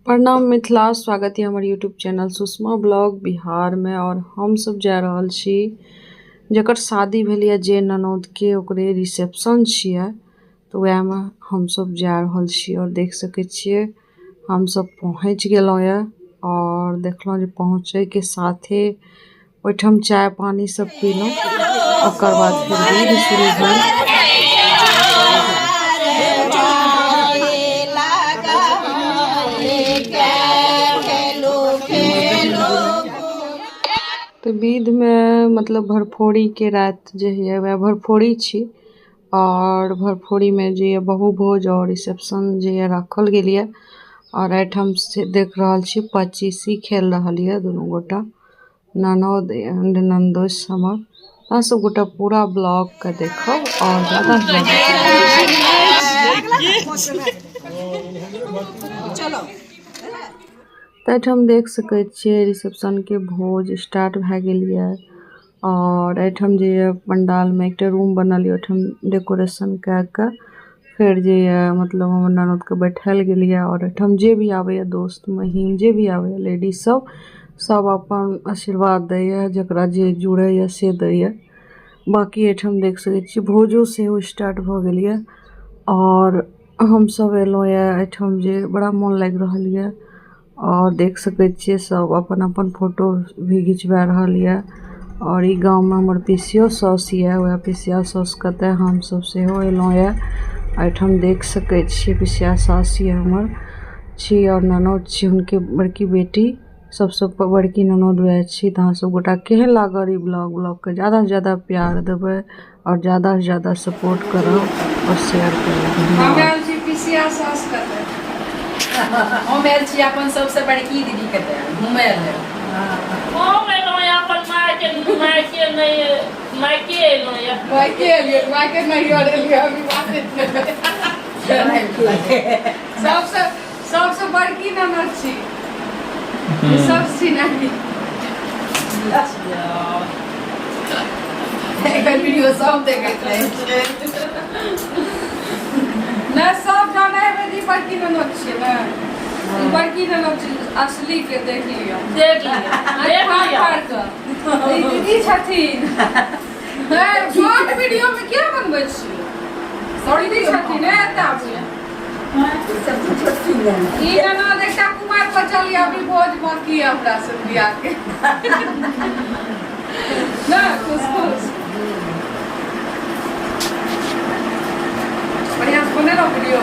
प्रणाम मिथिला, स्वागत है हमर YouTube channel Sushma blog Bihar में। और हम सब जा रहल छी जकर शादी भेल यऽ जे ननौद के, ओकरे रिसेप्शन छियै, तऽ वएह में हम सब जा रहल छी। और देख सकै छियै हम सब पहुँच गेलहुँ यऽ और देखलहुँ जे पहुँचै के साथे ओहिठाम चाय पानी सब पीलहुँ, ओकर बाद फेर विध शुरू भेल। तऽ विधमे मतलब भरफोरीके राति जे होइए वएह भरफोरी छी। आओर भरफोरीमे जे यऽ बहु भोज आओर रिसेप्शन जे यऽ राखल गेल यऽ। आओर एहिठाम से देख रहल छी पचीसी खेल रहल यऽ दुनू गोटा ननद एंड ननदोसि हमर। अहाँ सब गोटा पूरा ब्लॉग के देखब और ज्यादा से ज्यादा। तऽ एहिठाम देख सकै छियै रिसेप्शन के भोज स्टार्ट भए गेल यऽ। और एहिठाम जे यऽ पंडाल मे एकटा रूम बनल यऽ, ओहिठाम डेकोरेशन कए कऽ फेर जे यऽ मतलब हमर ननद के बैठायल गेल यऽ। और एहिठाम जे भी आबैया दोस्त महीम जे भी आबैया लेडीज सब, सब अपन आशीर्वाद दैया, जकरा जे जुड़ैया से दैया। बाकी एहिठाम देख सकै छी भोजो सेहो स्टार्ट भऽ गेल यऽ। और हमसब एलहुँ यऽ एहिठाम जे बड़ा मोन लागि रहल यऽ। और देख सकै छियै सब अपन अपन फोटो भी घिचबा रहल यऽ। और ई गांव में हमर पीसियो साउस यऽ, वएह पीसिया साउस कते हमसब सेहो एलहुँ यऽ। एहिठाम देख सकै छियै पीसिया साउस यऽ हमर छी और ननद छी हुनके बड़की बेटी, सबसे बड़की ननद वएह छी। तऽ अहाँ सब गोटा केहन लागल ई ब्लॉग? ब्लॉग के ज्यादा से ज्यादा प्यार देबै और ज्यादा से ज्यादा सपोर्ट करब और शेयर करब। हम आयल छी पिसिया सास कतऽ। हम आयल छी अपन सबसे बड़की दीदी के तऽ घुमय लए। हम एलहुँ यहाँ अपन मायके, मायके नहि, मायके एलहुँ यहाँ। मायके एलियै, मायके नैहर एलियै, अभी बात सबसे सबसे बड़की ननद छी, सब छी नहीं। एकर वीडियो सब देखैत रहै छै। नहि, सब जानै हेबै जे ई बड़की ननद छियै ने, ई बड़की ननद छी असली के, देख लिअ। देख लिअ, देख फाड़ लिअ। फाड़ कऽ ई दीदी छथिन। शॉर्ट वीडियो में किया बनबै छियै? दीदी छथिन एतऽ आबू। ई ननद एकटा कुमार पर चली, अभी भोज बाकी है हमरा से बियाह के ना। खुश खुश बढ़िया से बनेलहुँ वीडियो।